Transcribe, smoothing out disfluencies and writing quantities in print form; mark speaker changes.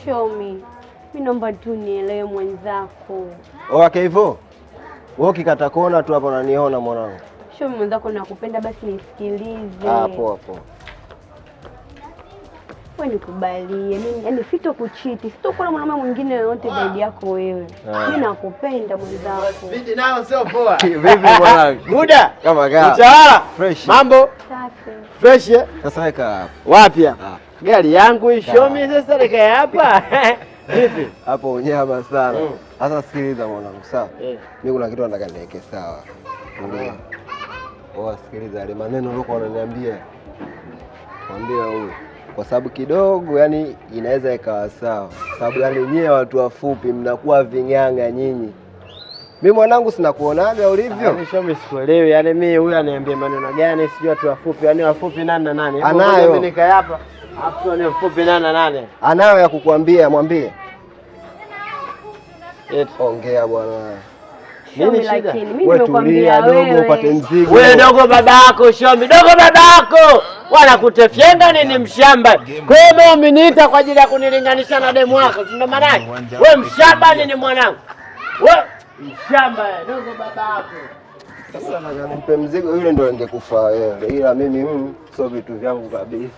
Speaker 1: Shomi, mi naomba tu nielewe mwenzako.
Speaker 2: Oa hivyo. Wewe ukikata kona tu hapo unaniona mwanangu.
Speaker 1: Shomi mwenzako, nakupenda, basi nisikilize.
Speaker 2: Ah, poa poa.
Speaker 1: Wewe nikubalie mimi, yani sitokuchiti, sitokuwa na mwanaume mwingine yoyote zaidi yako wewe. Mimi nakupenda mwenzako.
Speaker 3: Vidi nao sio poa.
Speaker 2: Vipi mwanangu?
Speaker 3: Muda.
Speaker 2: Kama kaa.
Speaker 3: Mshahara.
Speaker 2: Fresh.
Speaker 3: Mambo
Speaker 1: Safi.
Speaker 3: fresh eh?
Speaker 2: Sasa weka hapo.
Speaker 3: Wapi hapa?
Speaker 2: Ah.
Speaker 3: Gari yangu ishomi sasa nikae hapa. Vipi?
Speaker 2: Hapo unyama sana. Sasa sikiliza mwanangu, sawa?
Speaker 3: Eh.
Speaker 2: Mimi kuna kitu nataka niweke sawa. Tulia. Oa, sikiliza yale maneno uliokuwa unaniambia. Mwambie huyu. Kwa sababu kidogo yani inaweza ikawa sawa. Sababu yani nyewe watu wafupi mnakuwa ving'ang'a nyinyi. Mimi mwanangu sina kuonaga ulivyo.
Speaker 3: Yaani shomi sikuelewi. Yaani mimi huyu aniambie maneno gani sijui watu wafupi. Yaani wafupi nani na nani? Hebu
Speaker 2: Anayo.
Speaker 3: ngoja mimi nikae hapa. Afu ni wafupi nani na nani?
Speaker 2: Anayo ya kukuambia, mwambie.
Speaker 3: Eti.
Speaker 2: Ongea bwana.
Speaker 1: Shomi,
Speaker 3: Nini shida?
Speaker 1: lakini mimi
Speaker 2: Wewe tulia
Speaker 1: nimekwambia
Speaker 2: dogo upate
Speaker 1: wewe.
Speaker 2: mzigo.
Speaker 3: Wewe dogo baba yako shomi, dogo baba yako wanakutefyenga nini mshamba? Kwa hiyo wewe umeniita kwa ajili ya kunilinganisha na demu wako, si ndo maana yake? Wewe mshamba nini mwanangu? Wewe mshamba wewe, dogo baba yako.
Speaker 2: Sasa nataka nimpe mzigo yule ndo angekufaa wewe, ila mimi sio vitu vyangu kabisa.